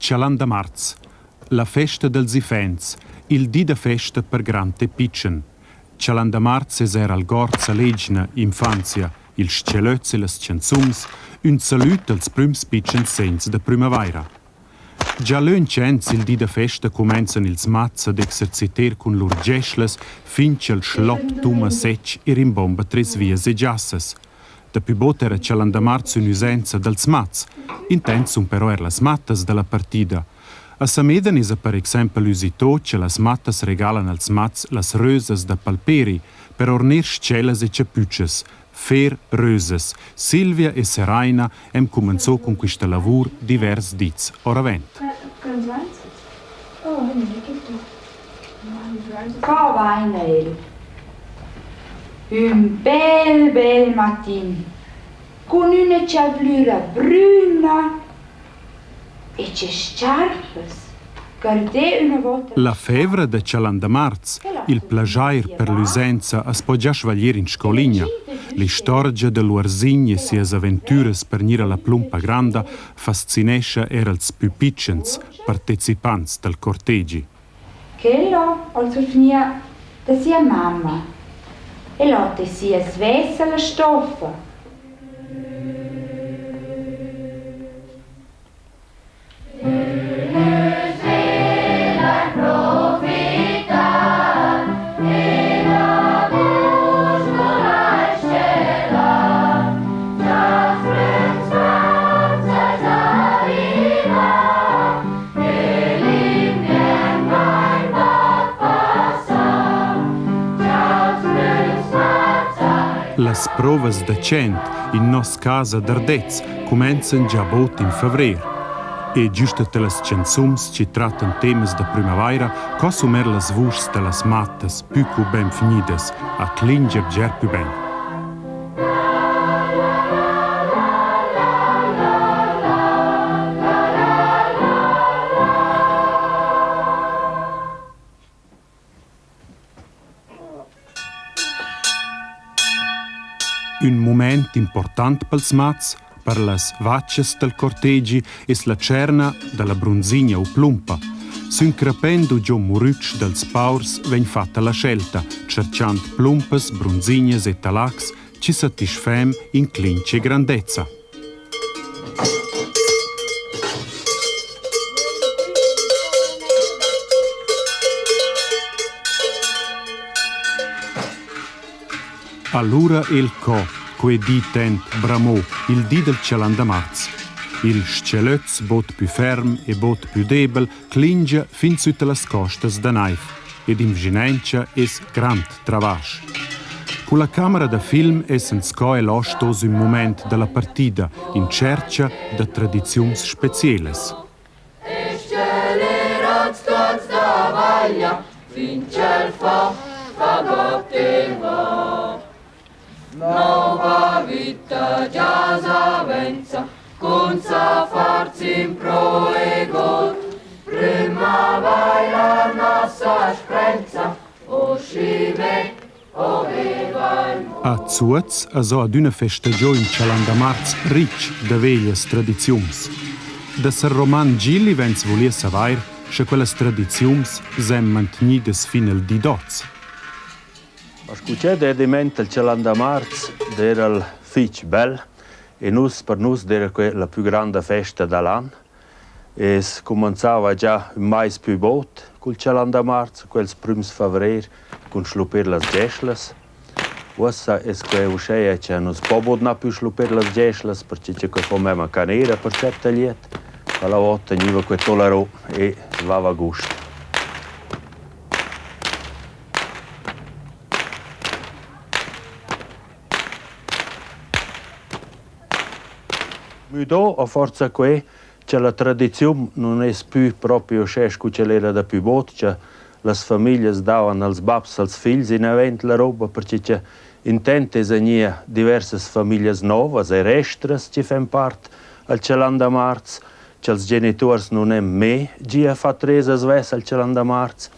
Chalandamarz, la festa dals iffaints, il di da festa per grand e pitschen. Chalandamarz es eir algords a l'egna infanzia, ils s-chelöts e las chanzuns, ün salüd als prüms pitschens segns da prümavaira. Già lönch aint il di da festa cumainzan ils mats ad exerciter cun lur geschlas fin cha'l schlop tuma sech e rimbomba tres vias e giassas. Daplü bod era Chalandamarz ün'üsenza dals mats. Intant sun però eir las mattas da la partida. A Samedan esa per exaimpel üsito cha las mattas regalan als mats las rösas da palperi per ornir s-chellas e chapütschas, fer rösas. Silvia e Seraina han cumanzò cun quista lavur divers dits oravant. Co vain el? Ün bel bel matin cun üna chavlüra brüna e che s-charpas guardè üna vouta La fevra da Chalandamarz, il plaschair per l'üsenza as po già svaglier in scoligna. L'istorgia da l'Uorsign e sias aventüras per gnir alla plumpa granda fascinescha eir als pü pitschens partecipants dal cortegi. Quella al survgnia da sia mamma e l'oter sia svessa la stoffa. Las provas da chant in noss cas ad Ardez cumenzan già bod in favrer. E giusta talas chanzuns chi trattan temas da prümavaira co sun eir las vuschs da las mattas pü cu bainvgnidas a clingia bger pü bain. Ün mumaint important pels mats, per las vachas dal cortegi es la tscherna da la brunzigna u plumpa. Sün crapendo giò murütsch dals paurs vegn fatta la scelta, tscherchand plumpas, brunzignas e talacs chi satisfan in clinch e grandezza. Allura el co, quei di tent bramò, il di del Chalandamarz. Il s-chelöz bod pü ferm e bod pü debel clingia fin sütta las costas da naiv ed in vschinauncha es grand travasch. Culla camera da film essan sco el stos ün mumaint da la partida in tschercha da tradiziuns specielas. Nova vita già savenza cun sa far in pro e god. Prima vai la nossa sprenza, o schi ve, o veva il A Zuoz as ho adüna festagiò ün Chalandamarz rich da veglias tradiziuns. Da sar Roman Gilli vains vulieu savair, scha quellas tradiziuns s'han mantgnidas fin al di d'hoz. Ma scu ch'el d'eira diment il Chalandamarz d'eira'l fich bel e nus per nus d'eira que la pü granda festa da l'an. E's cumanzava già ün mais pü bod cul Chalandamarz, quels prüms favrer cun schluppir las geschlas. Uossa es que uscheia cha nu's po bod na pü schluppir las geschlas perche cha que fo memma canera per tscherta glied. Quella vota gniva que tolerò e vava gust. Müdò a forza que cha la tradiziun nun es pü propi uschè scu ch'ell'eira da pü bod, cha las famiglias davan als baps als figls inavant la roba, perche cha intant esa gnìa diversas famiglias nouvas, eir estras chi fan part al Chalandamarz, cha'ls genituors nun han mê gia fat tres a svess al Chalandamarz.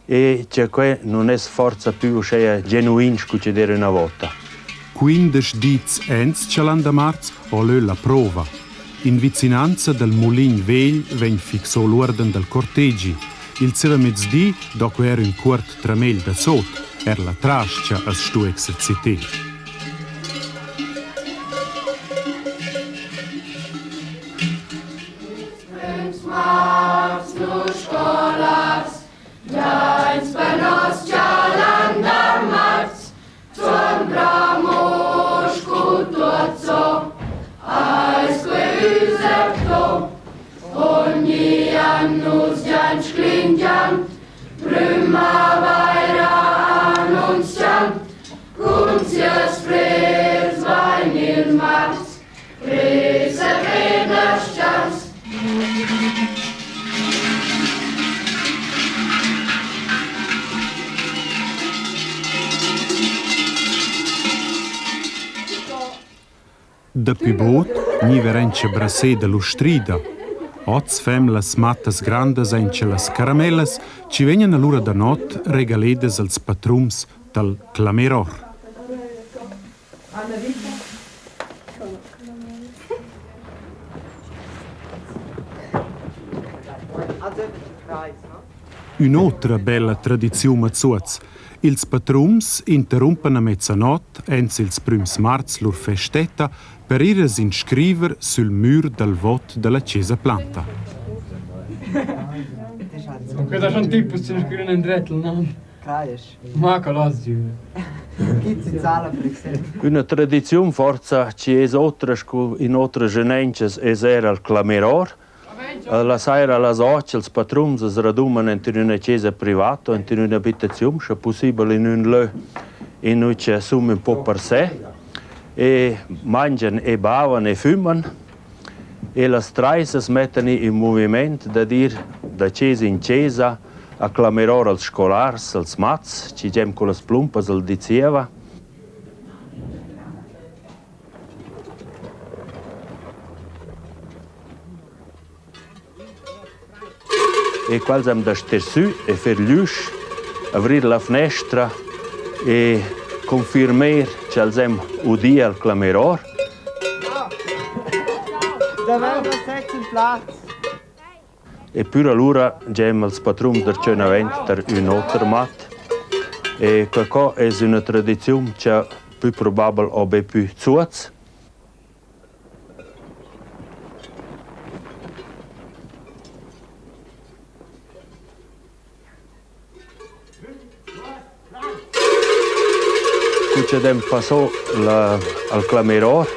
E cha que nun es forsa pü uschea genuin scu chi'd eira üna vota. 15 dits ents Chalandamarz ho lö la prova. In vicinanza dal mulin vegl vegn fixò l'uorden dal cortegi. Il zievamezdi do que eir ün cuort tramegl da sot, er la tras-cha as stu exerciter. Prüms marz nus scolars, giains per nos Chalandamarz, Zuond bramo scu tuot so, ais que üserto. Ogni an nus giain sclingiand, prümavaira annunziand, cun sieus frers vain il marz, Dapi bod gniva er auncha brasseda l'ustrida. Hoz fem las mattas grandas auncha las caramellas chi vegnan alura da not regaledas als patrums dal clameror. Ün'otra bella tradiziun a Zuoz. Ils patrums interrumpan a mezzanot ens ils prüms marz lur festetta per ir as inscriver sül mür dal vot da la Chesa Planta. Questa schon tipus ci scrivono in dretto, no? Ma che giu. Üna tradiziun forsa chi es otra scu in otras genenchas es eir al clameror. La saira a las och ils patruns as raduman ent in üna chesa privata o ent in ün'abitaziun, scha pussibel in ün lö inua cha sun ün po per se e mangian e bavan e füman e las trais as mettan in movimaint dad ir da chesa in chesa a clamer our als scolars, als mats, chi gem cullas plumpas al di zieva. E quels han da ster sü e fer glüsch, avrir la fnestra e confirmer ch'els hem udi al clamer or. E pür alura gem els patruns darcheu davent tar ün oter mat. E quecò es üna tradiziun cha pü probabel ho be pü Zuoz. Cu cha dem passò la al clameror,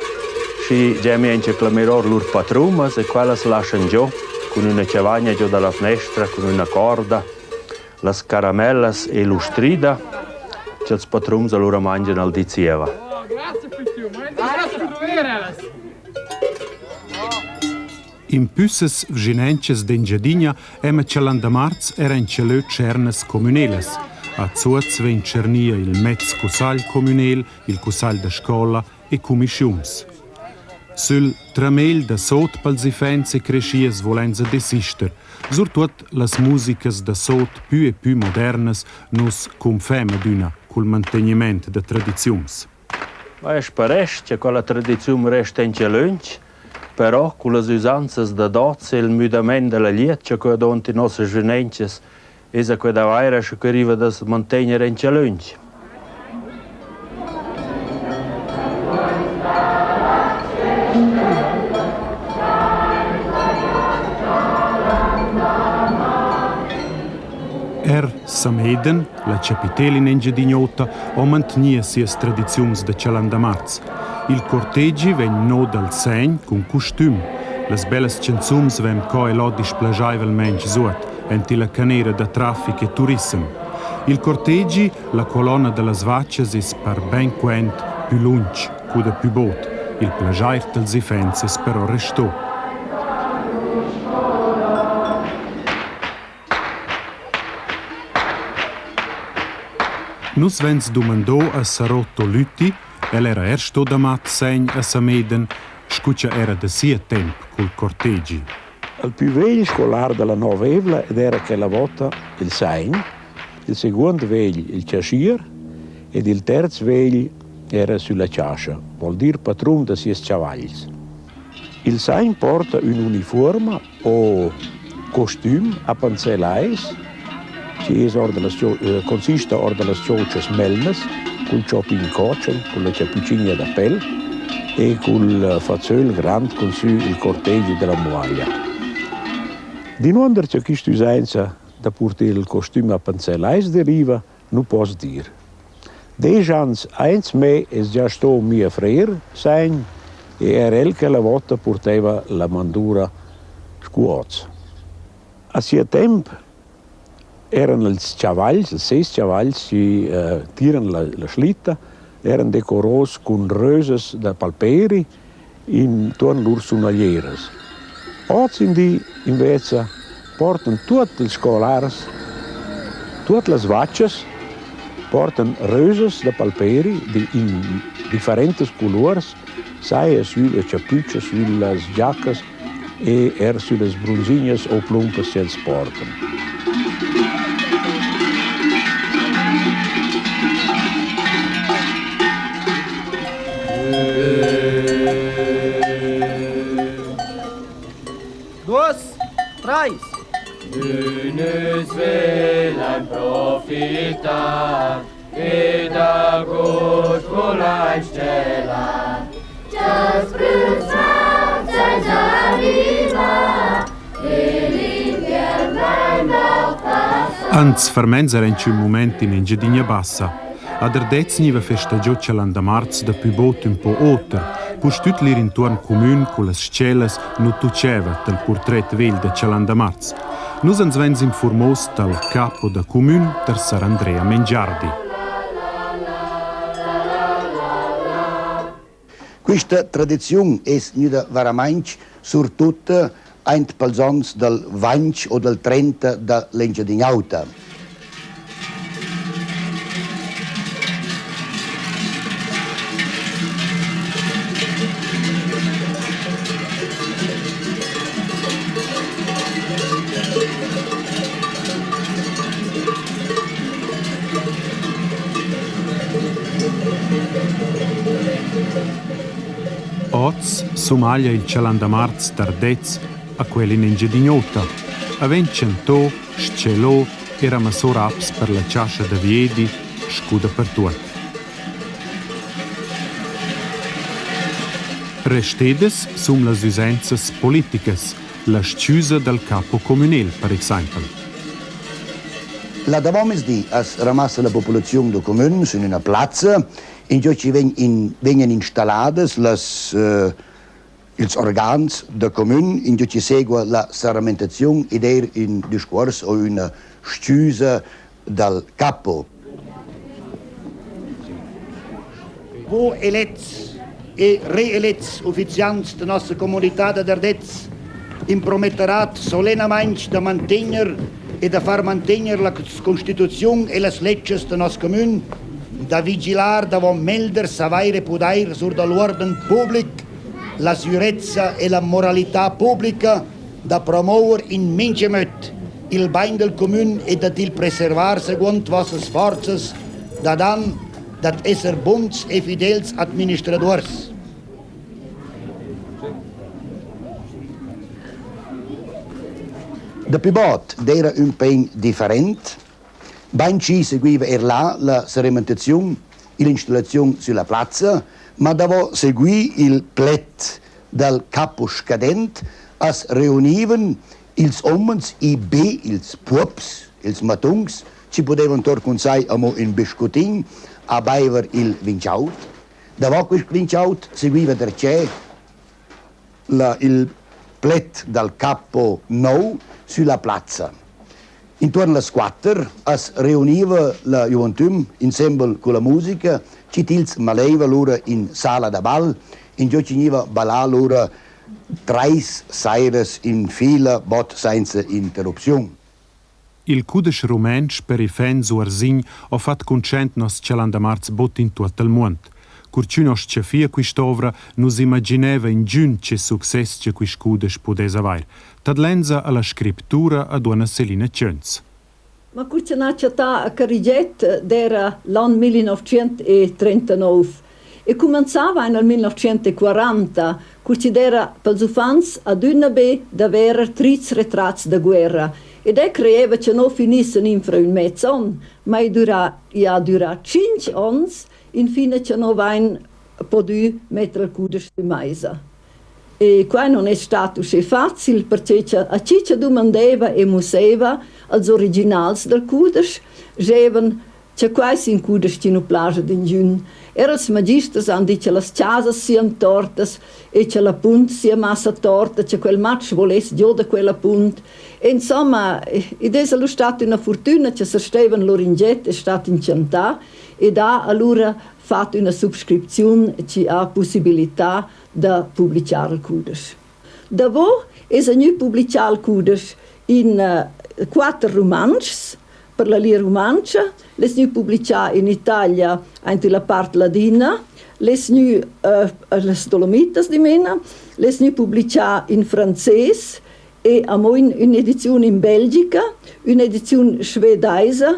schi gemi auncha clameror lur patrumas e quellas laschan giò cun üna chavagna giò da la fnestra, cun üna corda, las caramellas e l'ustrida cha'ls patrums alura mangian al di zieva. In püssas vschinanchas d'Engiadina ema Chalandamarz era in tschelö tschernas comünelas. A Zuoz vegn tschernia il mez cussagl comünel, il cussagl da scola e cumischiuns. Sül tramegl da sot pels iffaints e creschias volainsa desister. Surtuot las musicas da sot pü e pü modernas nu's cunfem adüna cul mantegniment da tradiziuns. Ma eu speresch cha quella tradiziun resta auncha lönch, però cullas üsanzas dad hoz e il müdamaint da la glied cha que do ant in nossas vschinanchas esa que davaira scha que riva da's mantegner auncha lönch. Er Sameden, la chapitela in Engiadin'Ota, ho mantgnia sias tradiziuns da Chalandamarz. Il cortegi vegn no dal segn cun costüm. Las bellas chanzuns vegn co e là displaschaivelmaing suot, ent illa canera da trafic e turissem. Il cortegi, la colonna da las vachas es per bainquant pü lunsch cu da pü bod. Il plaschair dals iffaints es però restò. Nus vegns dumandò a Sarotto Lütti, el era er sto da mat segn a Sameden, scu cha era da sia temp cul cortegi. Il pü vegl scolar da la nouva evla ed era quella vota il sain, il seguond vegl il chaschier ed il terz vegl era sülla chascha, voul dir patrun da sieus chavagls. Il sain porta ün'unifuorma o costüm a Panzellais chi es our da las consista our da las chotschas melnas cul chopin cotschen, culla chapütschina da pel e cul fazöl grand cun sü il cortegi da la muaglia. D'inuonder cha quist'üsainza da purter il costüm a Panzellais deriva nu poss dir. Desch ans aint me es già sto mia frer sain e eir el quella vota purtaiva la mandura scu hoz. A sia temp eran ils chavagls, ils seis chavagls chi tiran la la schlitta, eran decoros cun rösas da palperi intuorn lur sunaglieras. Hozindi invezza portan tuot ils scolars, tuot las vachas portan rösas da palperi in differentas culuors, saja sülla chapütscha, süllas giaccas e eir süllas brunzignas o plumpas ch'els portan. Duos, trais. Nus velain profitar e da gust vulain stelar. Just prüms senza arrivar e l'inviern vain da passar. Ans ferments era in ün mument in Engiadina Bassa. Ad Ardez gniva festagiò Chalandamarz da pü bod ün po oter, pustüt l'ir intuorn cumün cullas s-chellas nu tucheva tal purtret vegl da Chalandamarz. Nus ans vains informos dal capo da cumün tar sar Andrea Mengiardi. Quista tradiziun es gnüda varamaing surtut aint pels ons dal 20 o dal 30 da l'Engiadin'Auta. Oz sumaglia il Chalandamarz d'Ardez a quel in Engiadin'Ota. Avend chantò, schelò e ramassò raps per la chascha da viedi scu dapertuot. Restedas sun las üsenzas politicas, la s-chüsa dal capo communel per exaimpel. La davomezdi as ramassa la populaziun da cumün sün üna plazza, ingio chi vegn in, vegnan installadas las ils organs da cumün, ingio chi segua la saramentaziun ed eir ün discuors o üna s-chüsa dal capo. Vo elets e reelets uffiziants da nossa comunità dad Ardez imprometterat solenamaing da mantegner e da far mantegner la constituziun e las ledschas da nos comün, da vigilar davant melder savair e pudair sur da l'uorden public, la sgürezza e la moralità publica, da promouver in mincha möd il bain del cumün e da til preservar seguond vossas forzas dad an dad esser buns e fidels administraduors. Dapi bod d'eira ün pegn different. Bainschi seguiva eir là la serementaziun ill'installaziun sülla plazza, ma davo seguì il pled dal capo scadent as reunivan ils homens e be ils puobs, ils matungs, chi pudevan tour cun sai amo ün biscutin a baiver il vin chaud. Davo quist vin chaud seguiva darcheu la, il pled dal capo nou sülla plazza. Intuorn las quatter as reuniva la giuventüm insembel culla musica chi tils maleiva lura in sala da bal, ingio chi gniva ballà lura trais sairas in fila bod sainza interrupziun. Il cudesch rumantsch per iffaunts Uorsin ho fat cuntschaint nos Chalandamarz bod in tuot il muond. Cur ch'ün ho s-chaffia quist'ouvra, nu's imagineva ingün che success cha quist cudesch pudess avair. Tadlenza alla scriptura a duonna Selina Chönz. Ma cur cha n'ha chattà a Carigiet d'eira l'an 1939. E cumanzava nel 1940, cur chi'd era pels uffants adüna be da verer trits retrats da guerra. Ed eu crejeva cha no finissan infra ün mez on, ma i dürà, i ha dürà tschinch ons infine cha no vain podü metter il cudesch sü maisa. E quai non es stat uschè facil, perche cha a chi cha dumandeva e musseva als originals dal cudesch, dschevan cha quai sia ün cudesch chi nu plascha d'ingün. Er els magisters han dit cha las chasas sian tortas e cha la punt sia massa torta, cha quel matg voless giò da quella punt. E insomma, id es alura stat üna furtüna cha sar Steivan Loringett es stat inchantà ed ha alura fat üna subscripziun chi ha pussibilità da publichar il cudesch. Davo es gnü publichà il cudesch in quatter rumantschs per la Lia Rumantscha, l'es gnü publichà in Italia aint illa part ladina, l'es gnü las Dolomitas dimena, l'es gnü publichà in frances e amo in ün'ediziun in Belgica, ün'ediziun svedaisa,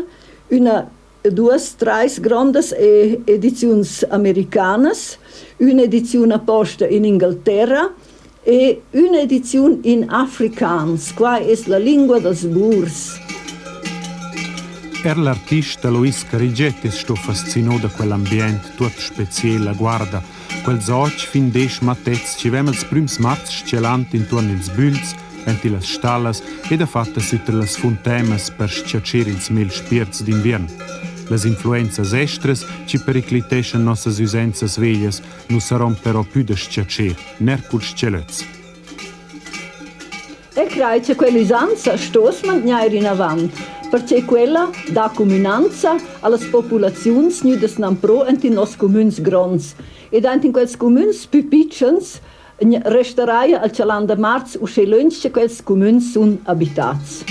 üna duas, trais grondas ediziuns americanas, ün'ediziun aposta in Ingalterra e ün'ediziun in afrikaans. Qua es la lingua dals burs. Er l'artist Alois Carigiet es sto fascino da quel ambient tuot speciel a Guarda. Quels och fin desch mattets chi vem els prüms marz s-chellant intuorn ils bügls, ent illas stallas e dafatta sütter las funtemas per s-chatscher ils mels spierts d'inviern. Las influenzas estras chi pericliteschan nossas üsenzas veglias nu saron però pü da s-chatscher, ner culs tschelöts. E crai che quell'üsanza stoss mantgnair inavant, perche quella dà cumünanza a las populaziuns gnüdas nanpro ant in noss cumüns gronds ed aint in quels cumüns pü pitschens restaraja al Chalandamarz uschè lönch cha quels cumüns sun abitats.